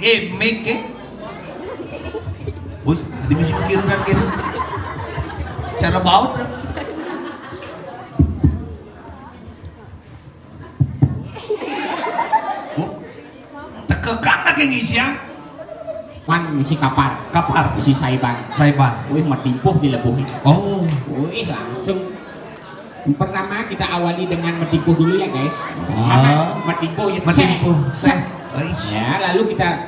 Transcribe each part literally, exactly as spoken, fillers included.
Eh, mic, eh? Bos, di misi pikiran kan gitu. Cara baut kan? Oh, tekekang lagi ngisi, ah. Man, isi kapar. Kapar. Isi saiban. Saiban. Wih, matimpuh dilebuhin. Oh. Wih, langsung. Pertama, kita awali dengan matimpuh dulu ya, guys. Ah. Matimpuh ya, matimpuh. Cek. Cek. Ih. Ya, lalu kita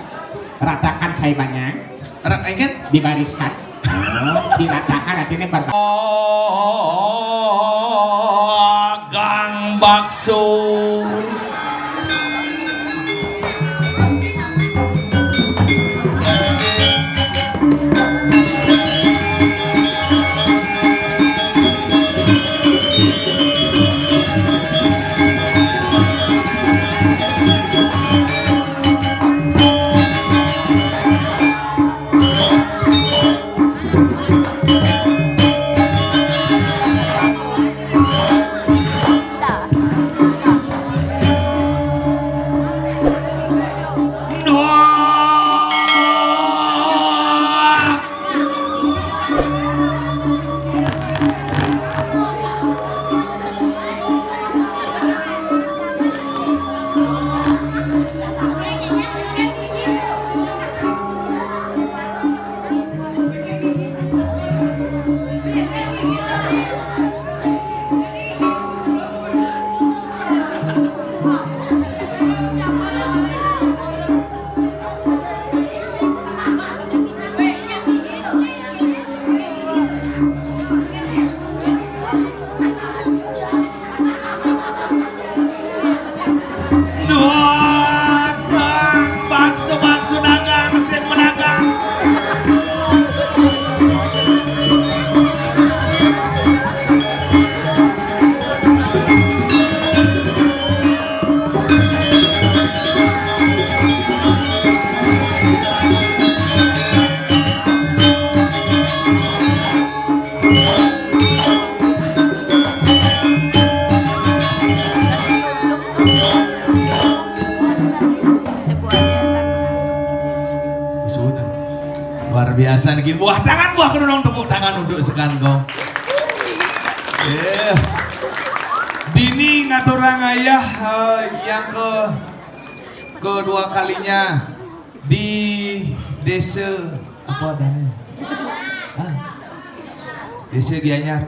ratakan saibannya. Rat, ingat? Dibariskan. Diratakan, artinya ber- Oh, gang bakso. Duh, bakso-bakso dagang, mesin menagang. Sudah. Luar biasa niki. Buah tangan, buah kedondong, tepuk tangan untuk Sekan Gong. Yeah. Dini ngaturang ayah, eh, yang ke kedua kalinya di desa apa adanya? Ah. Desa Gianyar.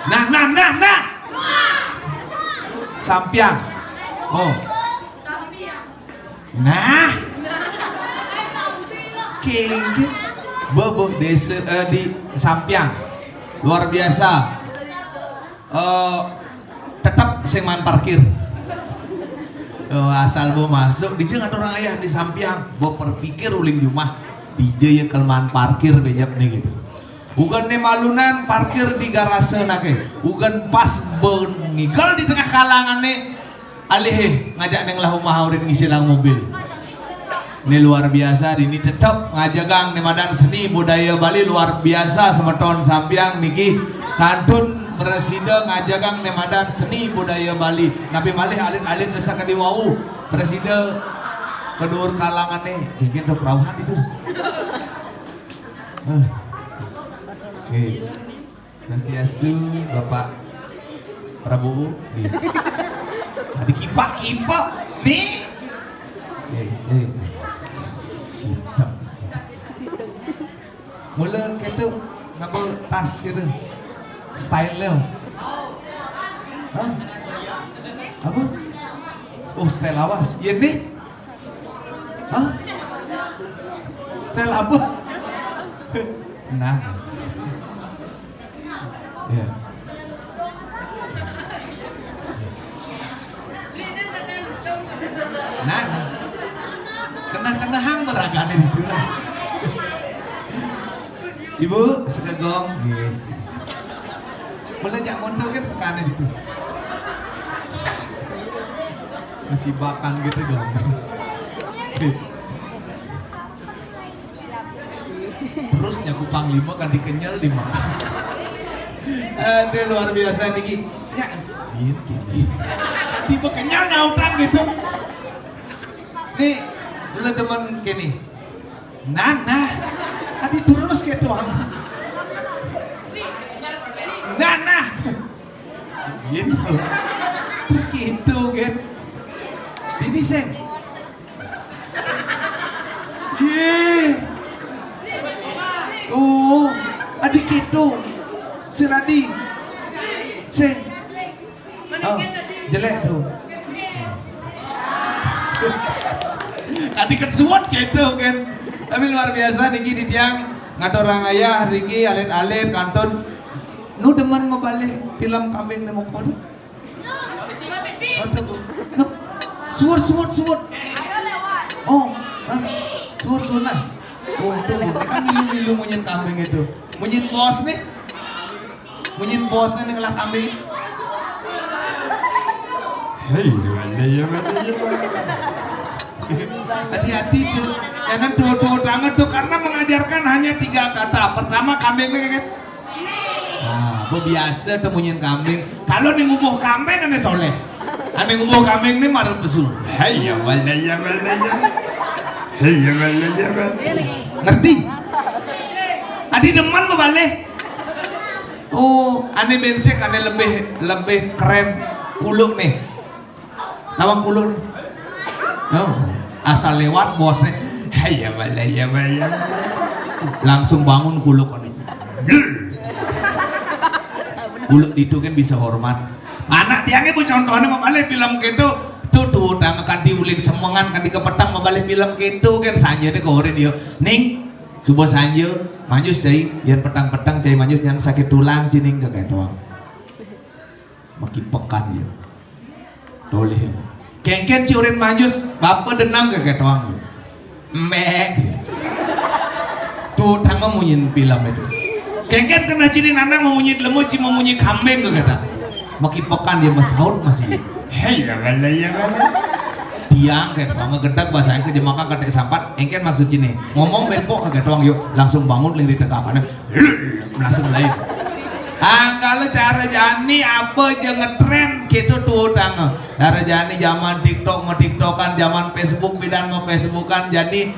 Nah, nah, nah, nah. Sampiang. Oh. Nah. Kengke. Bobo desa, eh, di Sampiang. Luar biasa. Eh, tetep sing maan parkir. Eh, asal bo masuk, dija ngaturang ayah di Sampiang, bo perpikir uling jumah, dija ya kelemahan parkir bejap nih gitu. Ugan ne malunan parkir di garase nake, ugan pas bo ngigel di tengah kalangan ne, alih, eh, ngajak neng lah umah urin ngisi lang mobil. Ini luar biasa, ini tetep ngajagang ne madan seni budaya Bali luar biasa semeton Sampiang niki kantun presida ngajagang ne madan seni budaya Bali. Napi malih alit-alit sakadi wau presida kedur kalangane genggen do kerauhan itu. Eh. Nggih. Swastiastu, Bapak Prabowo. Nggih. Tadi kipak-kipak. Nih. Nggih, nggih. Sitep. Mula ketu ngaba tas ketu. Style lo. Hah? Apa? Oh, style lawas. Iya nih. Hah? Style apa? Nah. Ya. Nah, nah. Kena-kena hang meragane itu lah. Ibu, sekegong. Nggih. Mula jak monto kan sekane itu. Masih bakan gitu dong. Terus nyaku panglima kan dikenyel di mana? Aduh, luar biasa niki. Ya, iya, gini. Tiba kenyal nyautang gitu. Nih, lu demen kene. Nah, nah. Tadi terus gitu, Ang. Nah, nah. Gitu. Terus gitu kan. Ini, Seng. Ye. Oh, adik itu. Senadi. Seng. Oh, jelek tuh. Tadi kan suwet gitu kan. Tapi luar biasa niki titiang ngaturang ayah niki alit-alit kantun. Nu demen mabalih film Kambing Nemokon? Aduh. Nuh. Suwet, suwet, suwet. Oh, hah? Suwet, suwet nah. Oh, itu kan milu-milu munyin kambing itu. Munyin bos nih. Munyin bos nih ngelah kambing. Hei, mana ya, mana ya, mana? Hati-hati tuh. Jangan tuh, tuh, jangan tuh, karena mengajarkan hanya tiga kata. Pertama, kambing nih, kan? Nah, bu biasa tuh munyin kambing. Kalau nih ngubuh kambing, aneh soleh. Aneh ngubuh kambing nih marah pesu. Hei, ya, mana ya, mana ya. Hei, ya, mana ya, mana. Ngerti? Adi demen mau balik. Oh, ane bensek, ane lebih, lebih keren kuluk nih. Lawang kuluk nih. Oh, asal lewat bosnya. Hei, ya, bala, ya, bala. Langsung bangun kuluk nih. Kuluk itu kan bisa hormat. Anak tiangnya bu contohnya mau balik film gitu. Tuh, tuh, tangga kan diuling semengan, kan dikepetang mau balik film gitu kan, sanja nih korin yo. Ning, subuh sanja, manjus cai, yang petang-petang cai manjus yang sakit tulang cining ke doang. Maki pekan ya. Toleh. Kengken ciurin manjus, bapa denam ke doang ya. Mek. Tuh tangga munyin film itu. Kengken kena cini nanang memunyi lemu, ci memunyi kambing ke kata. Maki pekan dia masaut masih. Hei, ya bala, ya bala. Tiang kayak doang gedek bahasa yang kejemakan kata sampat, engken maksud cini. Ngomong bempok kayak doang yuk, langsung bangun lingri tegakanan. Langsung lain. Ah, kalau cara jani apa aja ngetren gitu tuh tangga. Cara jani zaman TikTok mau TikTokan, zaman Facebook bidan mau Facebookan, jadi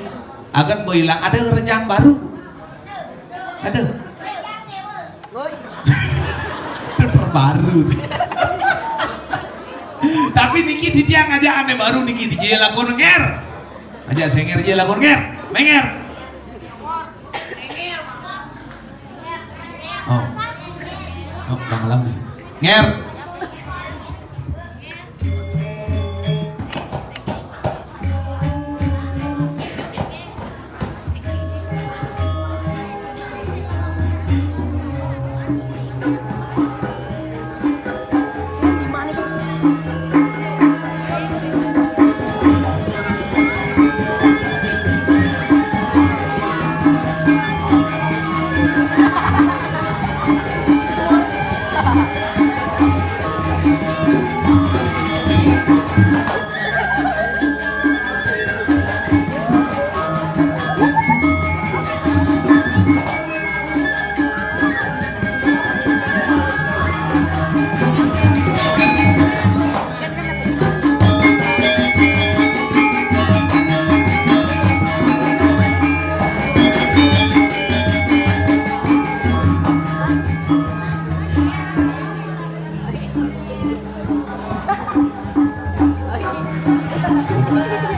agat hilang ada kerjaan baru. Ada. Itu terbaru. Tapi niki titiang aja ane baru niki di jela kono nger. Aja senger jela kono nger. Menger. Oh. Oh, ulang-ulang nih. Nger.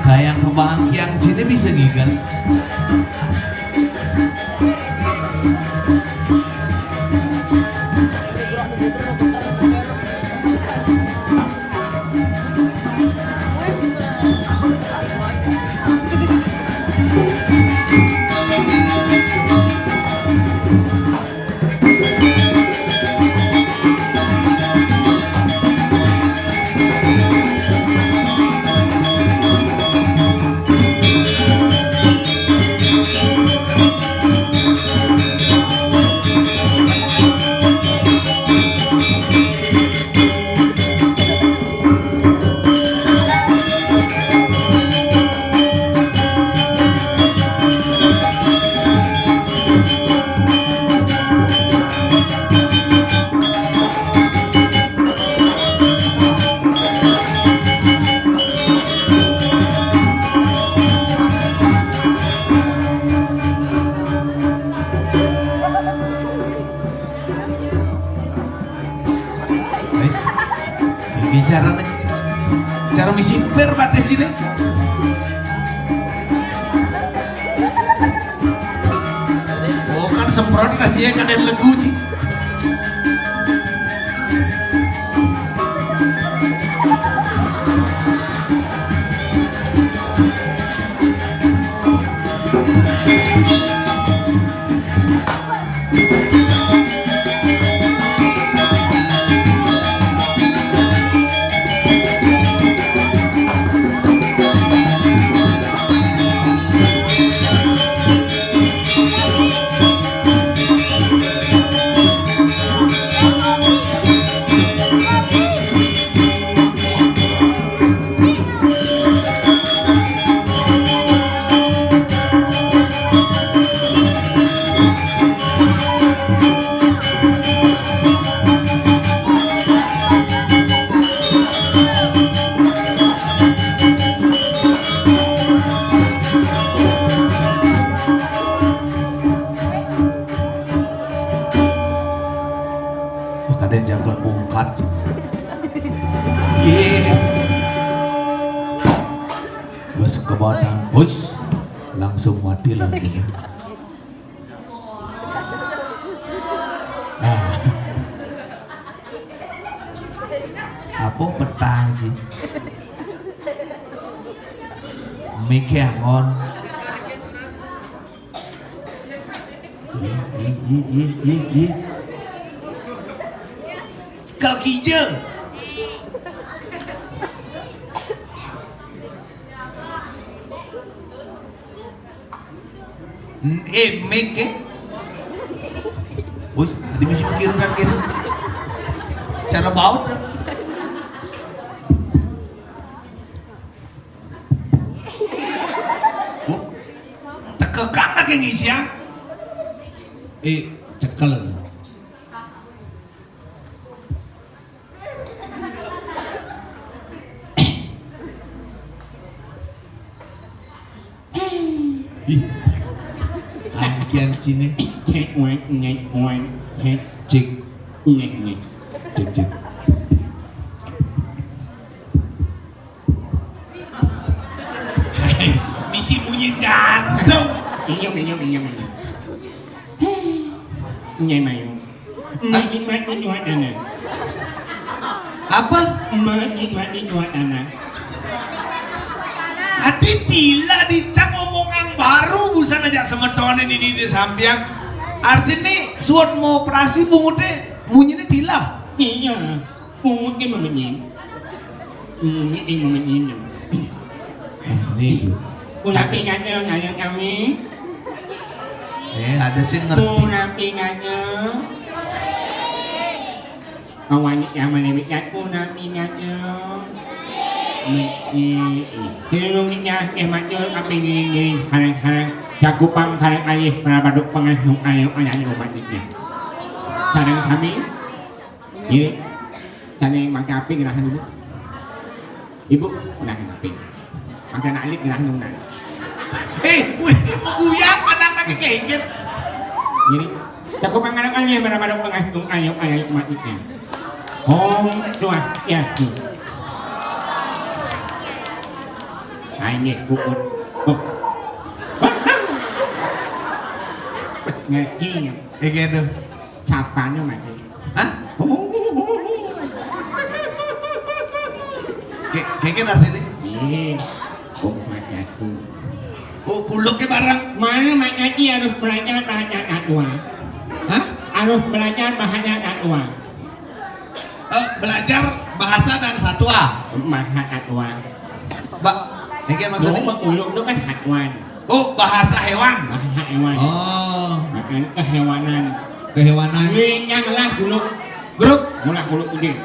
Kayak pembangkiang sini bisa gigal. Iki carane. Cara misi pir pada sini. Oh, kan semprot kasih ya, kadang legu ji. Wah, kadang jangkut pungkat. Iya. Bos kebatang, bos, langsung mati lampunya. Ah. Apa petang sih? Mike angon. Ih, ih, ih, ih, ih, ih. Cekel kijel. N-, eh, mik, eh. Bos, ada misi pikiran kan gitu. Cara baut kan. Oh, tekekang lagi ngisi ya. Eh, cekel. Ih. Angkian cine. Cek, wek, ngek, wek, cek. Cek. Ngek, ngek. Cek, cek. Hai, misi munyi jantung. Inyong, inyong, inyong, inyong. Nyai mayu. Hah? Menikmati suasana. Apa? Menikmati suasana. Tadi tila dicang omongan baru busan aja semetone di, di, di sampiang. Artinya suat mau operasi bunguté munyinya tila. Iya. Pungut ki mamenyin. Hmm, ini mamenyin. Nah, ini. Ulah pingat ya, sayang kami. Eh, ada sih ngerti. Ulah pingat ya. Kawan yang melewat ya, ulah pingat ya. Mesti. Keliling ya, eh, macul, apa ini, ini, harang-harang. Cakupang, harang alih, para baduk pengasuh, ayo, ayo, ayo, umat ini. Sarang kami. Iya. Tanya yang pakai api gerahan ibu. Ibu, gerahan api. Pakai nalik gerahan nuna. Eh, wih, guyang anak-anak kengket. Jadi, cakupang anak-anak yang mana-mana pengasuh ayo, ayo, mati. Om Swastiastu. Ayo, pukul. Oh. Ngerti ya? Eh, gitu. Capanya mati. Hah? Ke-, kengket artinya? Iya. Om Swastiastu. Oh, kuluk ke barang. Mana Mak Haji harus belajar bahasa Tatwa. Hah? Harus belajar bahasa Tatwa. Eh, belajar bahasa dan satwa. Bahasa Tatwa. Mbak, ini maksudnya? Mau menguluk itu kan hatuan. Oh, bahasa hewan. Bahasa hewan. Oh. Makanya kehewanan. Kehewanan. Ini yang lah kuluk. Grup. Mulah kuluk gede.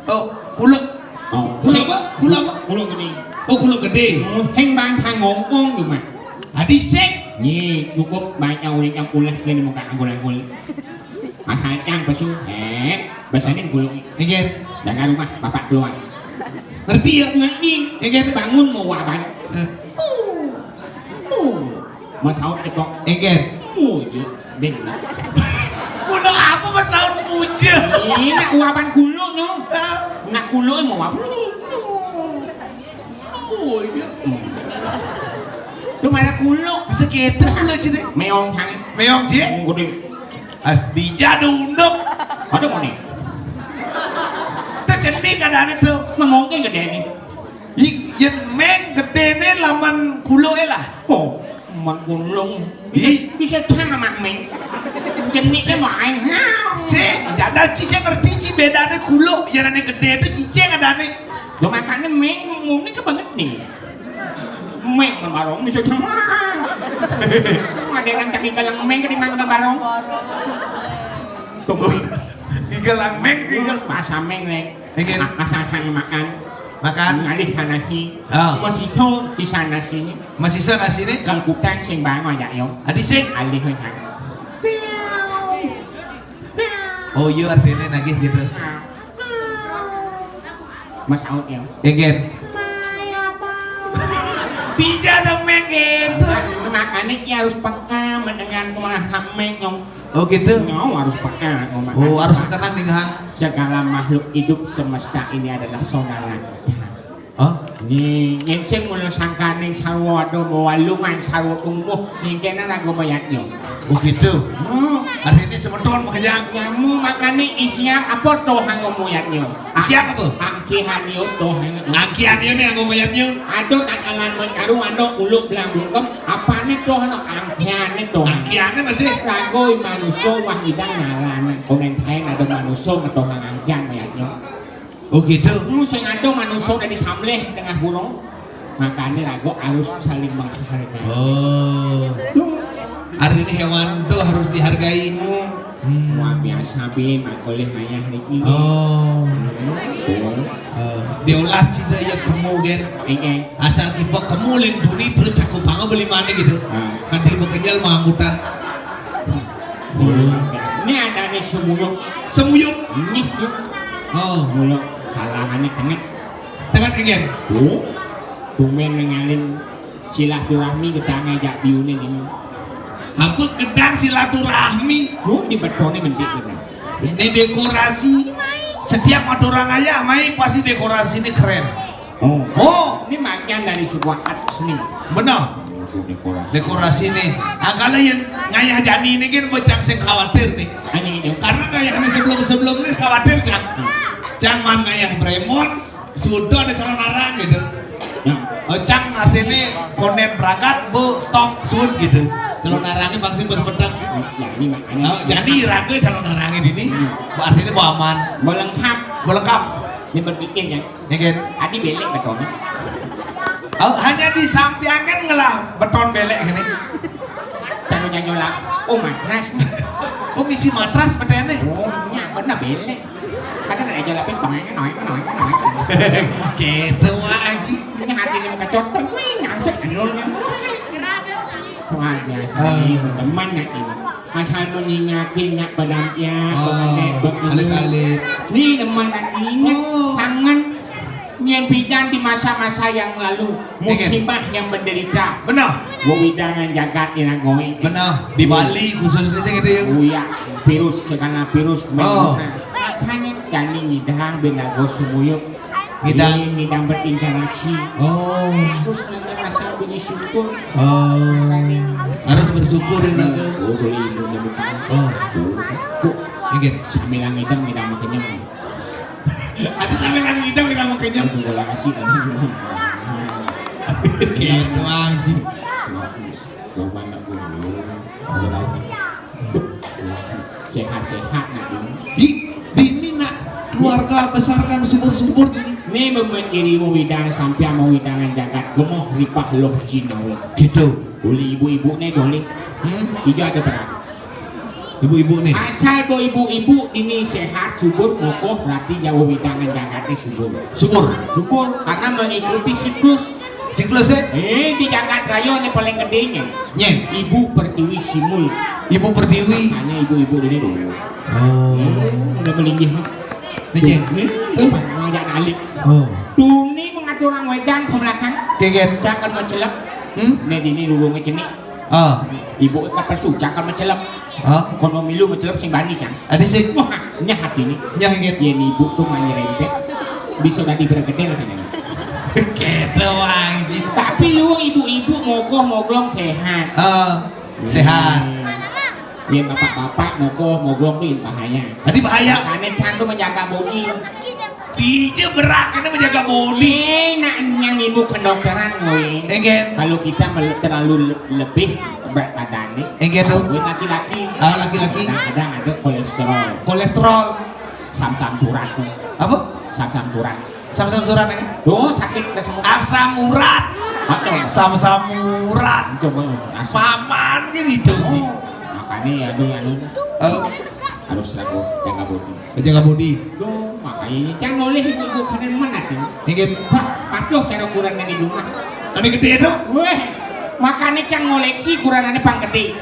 Oh, kuluk. Oh. Kuluk apa? Kuluk apa? Kuluk gede. Oh, kuluk gede. Oh, heng bang tang ngongkong di mah. Hadis sih. Nih, cukup baca oleh yang pulas dia di muka angkul-angkul. Mas Hancang pesu, eh, besanin kuluk. Inggih. Jaga rumah, bapak keluar. Ngerti ya? Ngerti. Inggih. Bangun mau waban. Eh. Uh. Uh. Mas Saud epok. Inggih. Uh, jo. Ben. Kuluk apa Mas Saud? Ujah. Ih, nak uapan kuluk no. Nak kuluk mau apa? Oh, iya. Tuh mana kuluk? Bisa kita kuluk sini. Meong sang. Meong, Ji? Gedé. Ah, dija ada unduk. Ada mau nih? Tuh cenik ada nih tuh. Memungkin gedé nih. Ih, yén méng gedéné laman kuluk é lah. Oh, man kulung. Bisa, bisa cang sama méng. Jenisnya mau aing. Sik, jada ci sik ngerti ci bédané kuluk, yén ané gedé itu cicing adané. Lo makanya méng ngomongnya ke banget nih. Méng kan barong bisa cang. Ada yang cari galang méng ketimbang ke barong. Tunggu. Igalang méng, igal. Bahasa méng, méng. Inggih. Ma-, masakan makan. Makan. Ngalih tanah ni. Oh. Masih tu di sana sini. Masih sana sini. Kalkutan sing bangun ya, yo. Adi sing. Alih wé kan. Oh, iya artinya nagih gitu. Mas Aud ya. Inggih. Dija ada méng gitu. Makanya harus peka mendengar kumaha méng nyong. Oh gitu. Nyawa harus peka, ngomong. Oh, harus tenang nih, ha. Segala makhluk hidup semesta ini adalah saudara kita. Hah? Nih, nyén sing mula sangkaning sarwa ada mawalungan sarwa kumuh, nyén kéné lagu mayatnya. Oh gitu. Hmm. Hari ini semeton makanya. Nyamu makanya isian apa tuh ngomong mayatnya? Siapa tuh? Angkihan yo tuh. Angkihan yo nih ngomong mayatnya. Ada takalan menyaru, ada uluk belang bungkem, apa nih tuh, angkihan nih tuh. Angkihannya masih. Rago manusia wah idang ngalan. Konen kain ada manusia ngetohang angkihan mayatnya. Oh gitu. Hmm, sing ada manusia dari sambleh tengah gunung. Makanya rago harus saling menghargai. Oh. Hari ini hewan tuh harus dihargai. Hmm. Hmm. Wah, biasa, Bin, makolih mayah niki. Oh. Hmm. Tuh. Eh, diolah cida ya kemu, gen. Inggih. Asal kita kemu lén duni terus cakupanga beli mana gitu. Ah. Kan di bekenyal mah anggutan. Ini ada nih semuyuk. Semuyuk? Ini, yuk. Oh. Mula kalangannya tengah. Tengah, inggih. Tuh. Tumben nengalin silaturahmi gedang ajak biunin ini. Aku gedang silaturahmi. Lu di betone mentik gedang. Ini dekorasi. Setiap ada orang ayah main pasti dekorasi ini keren. Oh. Oh. Ini bagian dari sebuah art seni. Benar. Itu dekorasi. Dekorasi nih. Nah, kalau yang ngayah jani ini kan bocah sing khawatir nih. Hanya itu. Karena ngayah ini sebelum-sebelum ini khawatir, Cang. Hmm. Cang man ngayah Bremon, sudah ada calon arang gitu. Ya. Oh, Cang artinya konen berangkat, bu stop sun gitu. Calon arangnya bangsin bos pedang. Ya, ini makanya. Oh, jadi raga calon arangnya ini. Hmm. Bu artinya bu aman. Mau lengkap. Mau lengkap. Ini berpikir ya. Ya, kan? Adi belek beton. Oh, hanya di sampian kan ngelah beton belek ini. Kalau nyanyola, oh, matras. Oh, ngisi matras petene. Oh, nya bener belek. Kadang ada aja lapis bengeng, noy, noy, noy. Gitu, Wak, anjing. Ini hati yang kecot, wih, nyancet, anjol, anjol. Wah, biasa. Ah. Ini teman nak ini. Asal mengingatin nak pedang ya, oh, pengendek, begini. Alit-alit. Nih, teman nak ingat, oh, tangan. Nyén pidan di masa-masa yang lalu, musibah yang menderita. Benar. Wewidangan jagat ira goé. Benar. Di Bali khususnya sih gitu ya. Oh iya, virus, segala virus. Oh. Makanya jani ngidang binago sumuyup. Ngidang. Ini ngidang berinteraksi. Oh. Terus nanti rasa bunyi syukur. Oh. Makanya. Harus bersyukur ya, Ratu. Oh, boleh, boleh, boleh. Oh. Tuh. Inggih. Sambil ngidang, ngidang makin nyaman. Ada sampai kan ngidang kita mau kenyang. Bola kasih kan. Gitu, anjing. Coba nak dulu. Sehat-sehat nak dulu. Di, di ini nak keluarga besar dan subur-subur ini. Ini membuat dirimu widang sampai mau widangan jagat gemoh ripah loh jinawa. Gitu. Boleh ibu-ibu nih, boleh. Hmm? Tiga ada berapa? Ibu-ibu nih. Asal bo ibu-ibu ini sehat, subur, kokoh, berarti jauh widangan jagatnya subur. Subur. Subur, karena mengikuti siklus. Siklus ya? Eh, di jagat raya ini paling gedenya. Nyén. Ibu Pertiwi Simul. Ibu Pertiwi. Hanya ibu-ibu ini dulu. Oh. Hmm, udah melinggih. Nih, Ceng. Nih, tuh. Ngajak nalik. Oh. Tuni mengatur orang wedan ke belakang. Keget. Jangan mencelak. Hmm? Nih, ini dulu ngecenik. Oh. Ibu ka pesu, cang ka mecelep. Hah? Kono milu mecelep sing bani, cang. Adi sing. Wah, nyahat ini. Nyah inggit. Yén ibu tuh manyerempet, bisa dadi bergedel kan ini. Kéto, Bang Ji. Tapi lu ibu-ibu mokoh moglong sehat. Eh, sehat. Hmm. Yén bapak-bapak mokoh moglong tuh bahaya. Adi bahaya. Makanya cang tuh menjaga bodi. Dija berak, karena menjaga bodi. Eh, nak nyang ilmu kedokteran, weh. Enggak. Kalau kita mel-, terlalu le-, lebih berat badannya. Enggak tuh. Weh, laki-laki. Ah, laki-laki. Kadang-kadang ada kolesterol. Kolesterol. Sam-sam surat tuh. Apa? Sam-sam surat. Sam-sam surat, ya? Tuh, sakit kesemua. Asam urat. Apa? Sam-sam urat. Coba, asam. Paman ini dong, Ji. Oh, makanya ya, tuh, anu. Oh. Harus laku jaga bodi. Jaga bodi. Duh, makanya cang nolih ibu-ibu keren mana tuh? Inggih. Wah, patuh cara ukuran di rumah. Anu gedé tuh. Weh, makanya cang ngoleksi ukurannya pang gedé.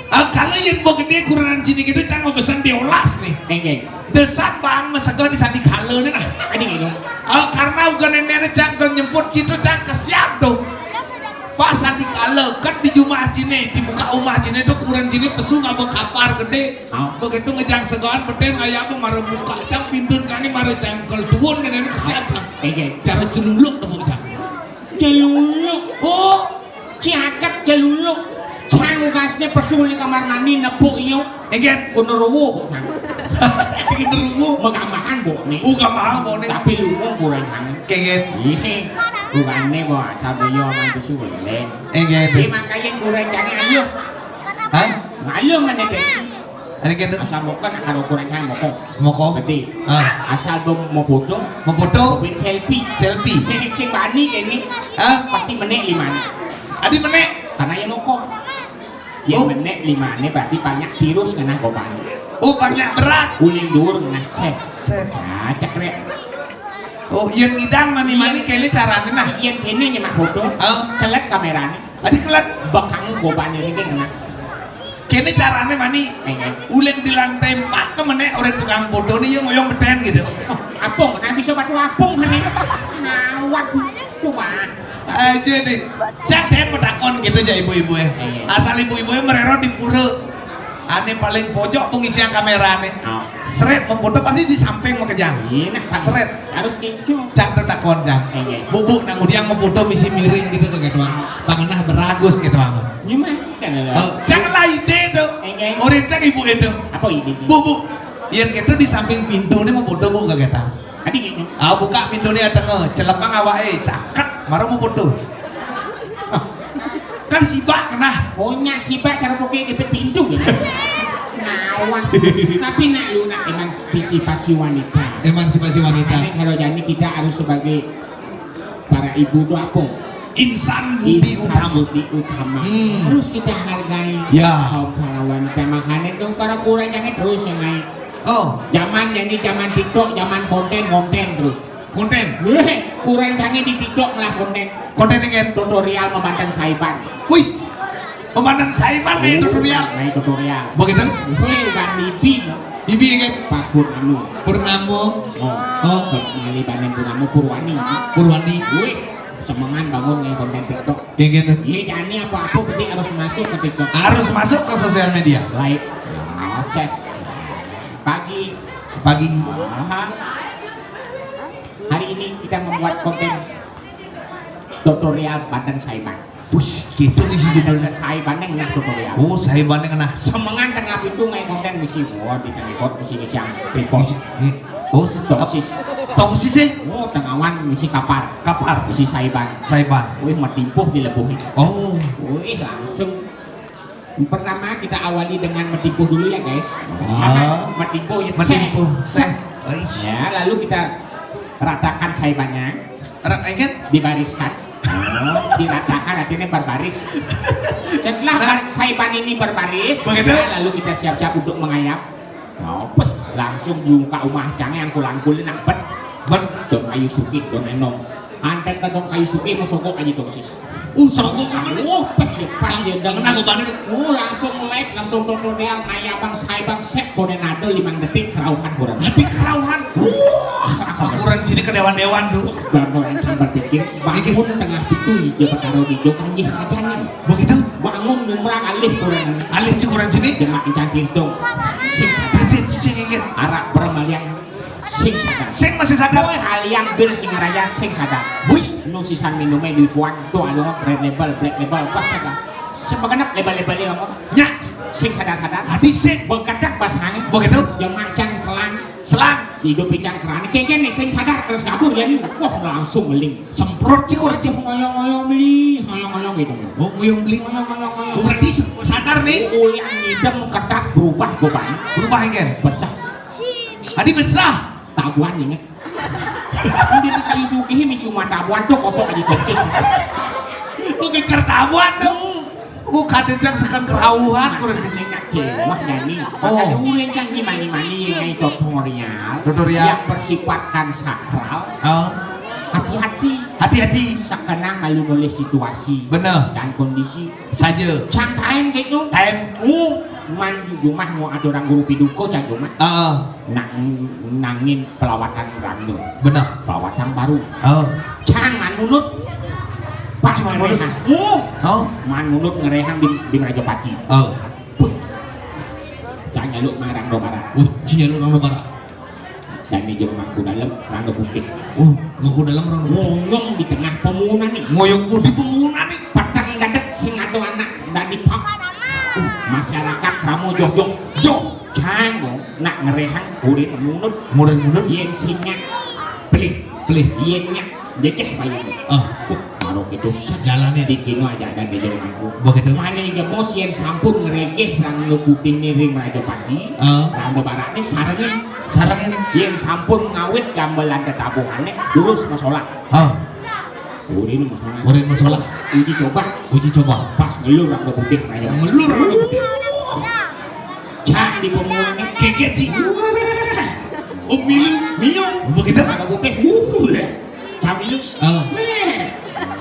Ah, kalau yang mau gedé ukuran sini gitu, cang mau pesan diolas nih. Inggih. Desat bang, mesega di sandi kala nih nah. Adi gitu. Ah, karena uga nenek cang kalau nyemput situ cang kesiap tuh. Pas sandi kala, kan di rumah sini, di muka rumah sini tuh ukuran sini pesu nggak berkapar gedé. Begitu ngejang segaan, bedén ayam mara muka cang, pindun cangé mara cangkel tuun, nenek kesiap cang. Iya. Cara celuluk tepuk cang. Celuluk. Oh, ciaket celuluk. Cang ugasné pesu di kamar mandi nepuk iyo. Eget. Genderuwo, Bu, cang. Genderuwo. Megambahan, Bu, nih. Oh, gambahan, Bu, nih. Tapi lu mau kurang, cang. Keget. Iya. Bukannya, Bu, asal beliau sama pesu boleh. Eget. Dia makanya kurang cangé ayo. Hah? Malu mana, Desi? Ada gitu. Asal moko nak karo kurang kan moko. Moko. Berarti. Ah. Asal belum mau foto. Mau foto. Bikin selfie. Selfie. Sing bani kene. Ah. Pasti menek lima. Adi menek. Karena yang moko. Yang menek lima ini berarti banyak virus kena gobang. Oh, banyak berat. Uling dur kena ses. Ses. Nah, cekrek. Oh, yang ngidang mani-mani kene carane nah. Yang kene nyemak foto. Oh. Kelet kamerane. Adi kelet. Bakang gobane ini kena. Kene carane mani. Uling di lantai empat tuh menek orang tukang foto nih yang ngoyong beten gitu. Apung, nah bisa batu apung kan ini. Ngawat. Cuma. Aja nih. Cak den metakon gitu aja ibu-ibu ya. Asal ibu-ibu ya merero di pura. Ane paling pojok pengisian kamerane. Oh. Seret memfoto pasti di samping mau kejang. Iya, nah, seret. Harus gitu. Cang tuh takon, Cang. Iya. Bu, Bu, nang udiang mau foto misi miring gitu ke ketua. Pangenah beragus gitu, Bang. Gimana? Oh, Cang lah ide tuh. Iya. Orin Cang ibu itu. Apa ide? Bu, Bu. Yang gitu di samping pintu nih mau foto, Bu, ke kita. Tadi gitu. Ah, buka pintu nih, tengah. Celepang awake, caket. Maro mau foto. Kan sibak nah. Oh, nyak sibak cara pakai kepet pintu gitu. Ngawang. Tapi nak lu nak emansipasi wanita. Emansipasi wanita. Makanya kalau jadi kita harus sebagai para ibu tuh apa? Insan budi utama. Budi utama. Hmm. Harus kita hargai. Ya. Kaum para wanita. Makanya tuh para kurang jangan terus yang naik. Oh. Zaman jadi zaman TikTok, zaman konten, konten terus. Konten. Weh, kurang canggih di TikTok lah konten. Konten ini kan tutorial memandang saipan. Wih. Memandang saipan nih tutorial. Nah, tutorial. Begitu? Weh, Bang Bibi. Bibi kan? Pas Purnamo. Purnamo. Oh. Oh. Mali Banen Purnamo Purwani. Purwani. Weh, semengan bangun nih konten TikTok. Kayak gitu. Iya, jani apa-apa penting harus masuk ke TikTok. Harus masuk ke sosial media. Baik. Nah, cek. Pagi. Pagi. Aha. Hari ini kita membuat konten tutorial Banten Saipan. Wih, gitu nih sih judulnya. Saipan yang nah tutorial. Oh, Saipan yang nah. Semengan tengah pintu main konten misi, wah, di tengah misi, misi yang report. Misi, oh, tongsis. Tongsis ya? Oh, tengawan misi kapar. Kapar. Misi Saipan. Saipan. Wih, metimpuh di lebuh. Oh. Wih, langsung. Pertama kita awali dengan metimpuh dulu ya, guys. Ah. Metimpuh ya. Metimpuh. Set. Set. Ya, lalu kita ratakan saipannya. Rat ingat? Dibariskan. Oh, diratakan artinya berbaris. Setelah nah. Saipan ini berbaris, begitu? Ya, lalu kita siap-siap untuk mengayap. Nah, langsung buka rumah cangé yang kulangkul nak bet. Bet. Dong kayu sukit, dong enong. Antek ke dong kayu sukit, mau sokok aja dong sis. Uh, sokok banget. Oh, pas dia, pas dia. Kena gobane. Oh, langsung live, langsung tutorial, kayak abang saya bang set, konen ada lima detik, kerauhan kurang. Detik kerauhan. Wah, kurang sini ke dewan-dewan tuh. Bang, kurang sampai pikir, bangun tengah itu, dia bertaruh di jok, nggih saja nih. Begitu? Bang, Mun ngumrah alih kurang. Alih cing kurang sini. Jemak encan cintung. Sing sadar. Sing inget. Arak bermaliang. Sing sadar. Sing masih sadar. Boy, haliang bir sing raja sing sadar. Bus. Nu sisan minumnya di puan tuh anu red label, black label, pas sadar. Sebegenep label-label ya kamu. Nya. Sing sadar-sadar. Hati sing. Bekedak basangin. Begitu. Jemak can selang. Selang. Hidup ican kerani. Kengken nih sing sadar terus kabur ya nih. Wah, langsung meling. Semprot sih kurang sih. Ngoyong-ngoyong beli, ngoyong-ngoyong gitu. Oh, ngoyong beli. Ngoyong-ngoyong. Oh, berarti se- sadar nih. Uyan ngidem kedak berubah beban. Berubah kan? Besar. Tadi besar. Tabuan inget. Ini kayu sugih misi rumah tabuan tuh kosong aja cocok. Oh, ngejar tabuan tuh. Oh, kadang cang sekan kerauhan kurang sih. Enak cewah nyanyi. Oh. Ada urin kan gimana-mana yang tutorial. Tutorial. Yang bersifatkan sakral. Oh. Hati-hati. Hati-hati. Sekenang malu nulis situasi. Bener. Dan kondisi. Saja. Cang kain gitu. Kain. Uh, man jumah mau aturan guru piduko cang jumah. Heeh. Nang nangin pelawatan rando. Bener. Pelawatan baru. Oh. Cang manunut. Pas manunut. Ngerehang. Uh. Oh. Manunut ngerehang di, di Merajapati. Oh. Puh. Cang nyaluk marang do barat. Uh, cing nyaluk marang do barat. Dan ini jeung mangku dalam rando putih. Uh, mangku dalam rando putih. Ngoyong di tengah pemunan nih. Ngoyong di pemunan nih. Petang dadak sing ado anak dadi pak. Uh, masyarakat ramo joh joh. Joh. Cang dong. Nak ngerehang kurin munut. Murid munut. Yen singa pelih. Pelih. Yen nyak jejeh bayi. Oh. Uh, baru gitu. Jalannya di kino aja ada di jalan aku. Begitu. Mana yang gemos yen sampun ngeregeh rang ngebutin niring Raja Pati. Oh. Rang bebarak nih sarengin. Sarengin. Yen sampun ngawit gamelan tetabuhannya terus masalah. Oh. Kurin masalah. Kurin masalah. Uji coba. Uji coba. Pas ngelur rang ngebutih Raja. Ngelur rang ngebutih. Cak di pemulangan. Keket sih. Oh, milu. Milu. Begitu. Rang ngebutih. Uh. Cak milu. Oh. Weh.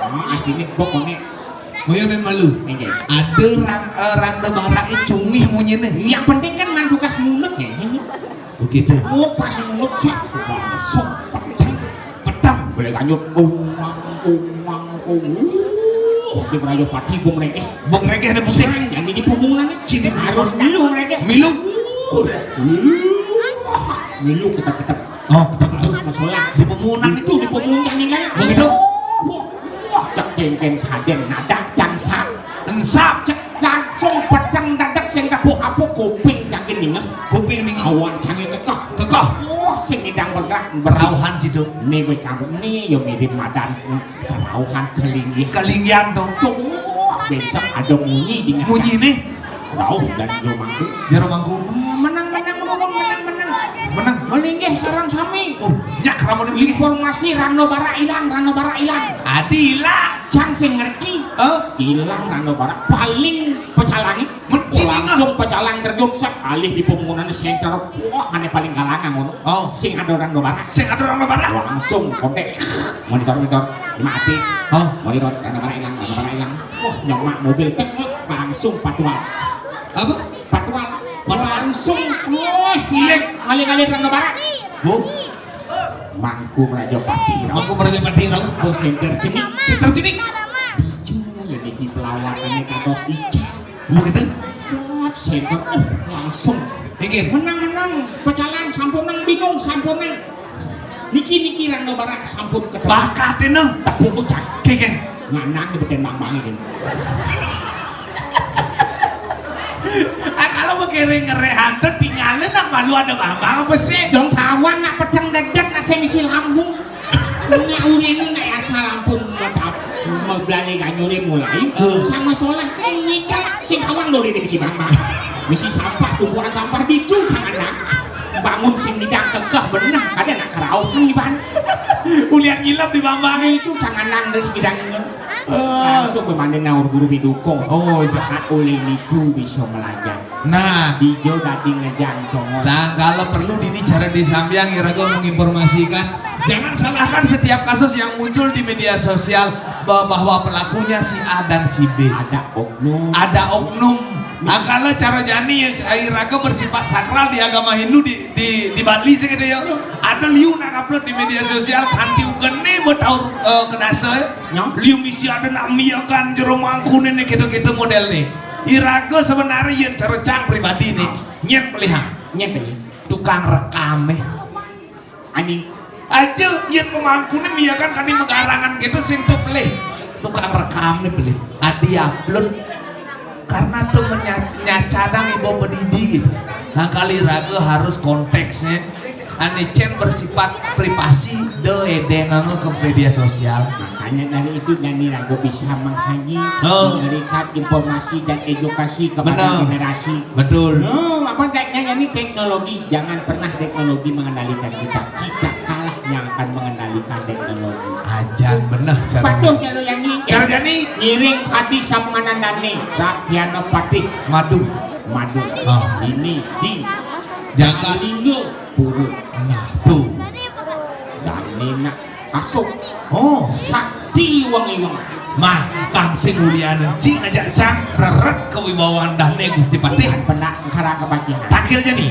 Ah, akhirnya bok konek. Moyo dan malu. Enggak. Ada rang eh, rang de barak e cungih munyine. Yang penting kan mantukas mulut ya. Begitu. Oh, pas mulut sok. Sok petang. Petang. Boleh lanjut. Umang, umang, umang. Di Merayu Pati gue mereka. Bang Rege ada putih. Jangan jadi pemulangan. Sini harus milu mereka. Milu. Milu kita tetap. Oh, kita harus masalah. Di pemulangan itu di pemulangan kan. Begitu. Wah, cek kengkeng kaden nadak cang sap. Ensap. Cek langsung peteng dadak sing tepuk apa kuping cangkin ningeh. Kuping ningeh. Awak cangkin kekeh. Kekeh. Wah, sing idang bergerak berauhan situ. Nih gue cabut nih ya mirip madan kerauhan kelinggih. Kelinggian tuh. Tuh, besok ada munyi di. Munyi nih. Rauh dan jero mangku. Jero mangku. Menang, menang, menang, menang, menang. Menang. Melinggih sareng sami. Oh, nyak ramun ini. Informasi Rano Bara ilang, Rano Bara ilang. Adi ilang. Cang sing ngerti. Oh. Ilang Rano Bara paling pecalangi. Mencing. Langsung pecalang terjun sak alih di pemunan center. Wah, ane paling kalangan ngono. Oh. Sing ada Rano Bara. Sing ada Rano Bara. Langsung kontak. Monitor, monitor. Mati. Oh. Monitor Rano Bara ilang, Rano Bara ilang. Wah, nyemak mobil cek langsung patwal. Apa? Patwal. Patwal. Langsung. Wah, pilek. Ngalih-ngalih Rano Bara. Bu. Mangku Meraja Pati. Mangku Meraja Pati. Bos center cenik. Center cenik. Dijul ya niki pelawakannya kados iki. Mau gitu? Cot center. Oh, langsung. Minggir. Menang, menang. Pecalang sampun nang bingung sampun nang. Niki niki Rano Bara sampun ketemu. Bakatnya nang. Tepuk ucap. Keken. Nganang di beten bang bang ini. Ah, kalau begini ngerehan tuh tinggalin nak malu ada bambang apa sih? Dong kawan nak pedang dedet nak saya misi lambung. Nak urin nak asal ampun mau tap mau belani ganyure mulai. Eh. Sama sholat kan menyingkal sing kawan lori di misi bambang. Misi sampah tumpukan sampah di itu jangan nak. Bangun sing bidang kekeh benar ada nak kerauhan di ban. Ulian ngilam di bambang. Itu jangan nang di sebidang ini. Eh. Langsung pemane naur guru piduko. Oh, jahat oleh itu bisa melajah. Nah, dijo dadi ngejang tongon. Sang kalau perlu dini cara disambiang iraga menginformasikan. Jangan salahkan setiap kasus yang muncul di media sosial ba- bahwa pelakunya si A dan si B. Ada oknum. Ada oknum. Angkala cara jani yang iraga bersifat sakral di agama Hindu di di, di Bali sih gitu ya. Ada liu nak upload di media sosial kanti ugene betaur eh, kedasa. Nyong? Liu misi ada nak miakan jero mangkune nih gitu-gitu model nih. Iraga sebenarnya yang cara cang pribadi nih. Nyet pelihang. Nyet pelih. Tukang rekam eh. Ani. Aja yang pemangkune miakan kani megarangan gitu sing tuh pelih. Tukang rekam nih pelih. Adi upload karena tuh menyacadang ibu pedidi gitu. Nah kali raga harus konteksnya. Ane cen bersifat privasi de edeng anu ke media sosial. Makanya dari itu jani raga bisa menghaji, Oh. memberikan informasi dan edukasi kepada Benar. Generasi. Betul. No, apa kayaknya ini teknologi, jangan pernah teknologi mengendalikan kita. Kita kalah yang akan mengendalikan teknologi. Ajan bener cara. Patuh cara yang ini. Cara jani. Ngiring hati sama nandane, Rakyana Patih Madu. Madu. Ah. Ini di Jaga. Linggo Puru. Nah tuh. Dan Nina Asuk. Oh. Sakti wangi-wangi. Mah, kang sing mulianen cing aja cang reret kewibawaan dahne Gusti Patih. Bukan pernah karang kepatihan. Takil jani.